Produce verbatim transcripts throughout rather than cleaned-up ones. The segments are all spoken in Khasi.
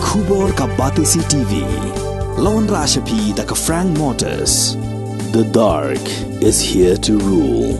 Khubor ka Batesi T V. La wanrah sha phi da ka Frank Motors. The dark is here to rule.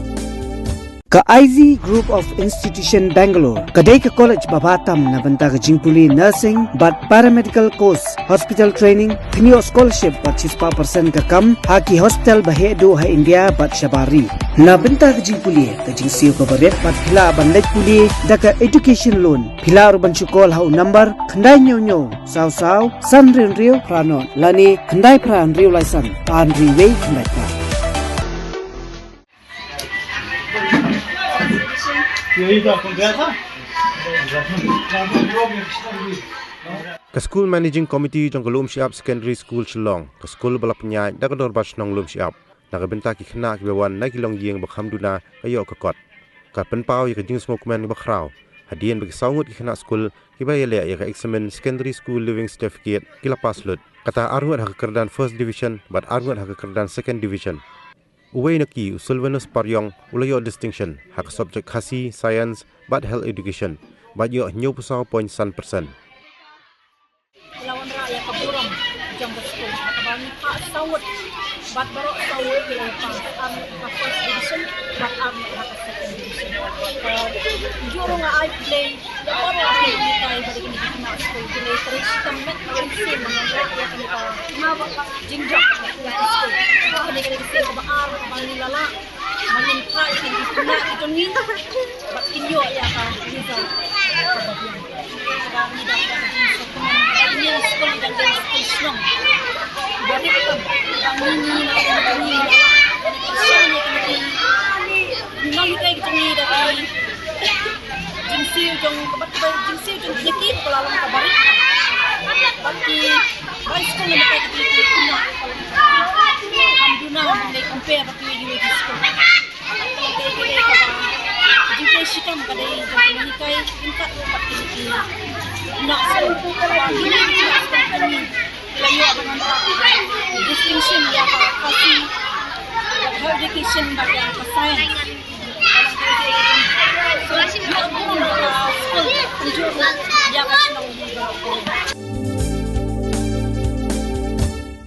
Ka I Z Group of Institution Bangalore ka dei ka college ba bha tam na bynta ka jingpule nursing bad paramedical course, hospital training, kynjoh scholarship bad shispah percent ka kam ha ki hospital ba heh duh ha India bad shabar ri. Na bynta ka jingpule, ka jingsiew kaba rit bad phi lah ban leit pule da ka education loan. Phi lah ruh ban shu call ha u number khyndai hynñiew hynñiew saw saw san hynriew hynriew phra nod lane khyndai phra hynriew lai san ar hynriew wei khyndai phra. Ka School Managing Committee jong ka Lumshyiap Secondary School Shillong, ka skul ba la pynïaid da ka Dorbar Shnong Lumshyiap, na ka bynta ki khynnah kiba wan na ki longïing ba kham duna ka ïoh ka kot, ka pynpaw ïa ka jingsngewkmen ba khraw hadien ba ki saw ngut ki khynnah skul kiba ïaleh ïa ka eksamin Secondary School Leaving Certificate ki la pass lut. Kata ar ngut ha ka kyrdan First Division bad ar ngut ha ka kyrdan Second Division. Uwei na ki, u Sylvanus Pariong, u la ïoh distinction ha ka subject Khasi, Science bad Health Education bad ïoh hynñiewphew saw point san percent. La wanrah ïa ka burom jong ka skul ha kaba ngi phah saw ngut bad baroh saw ngut ki la pass, ar ngut ha ka First Division bad ar ngut ha ka Second Division. Ka jong nga ai Blei, baroh ki hikai bad ki khynnah skul ki la trei shitom met ka mynsiem ban wanrah ïa kane ka jingjop ha ka skul. Kane ka dei ka sien kaba ar kaba ngi la lah ban ngin phah ïa ki khynnah ki jong ngi bad kin ïoh ïa ka result kaba biang. Kaba ngi dap da ka jingsngewkmen ba ngi skul dang dei skul shnong. Ba rit tam ba ngi ngi na ka jong ngi la lah ban kyrshan ïa kine ki nonghikai ki jong ngi da ki jingsiew jong ka, bad ka jingsiew jong kine ki ba la long kaba rit. Bad ki bai skul na ka, ki, ki, ki, ki, kham duna ban leit compare bad kiwei kiwei ki skul. Jingtrei shitom ka dei jong ki nonghikai ryngkat bad ki, ki, ki, na skul. Kaba kine ki, ki, ki, ki la ïoh ban wanrah distinction ïa ka Khasi, ka Health Education bad ïa ka Science.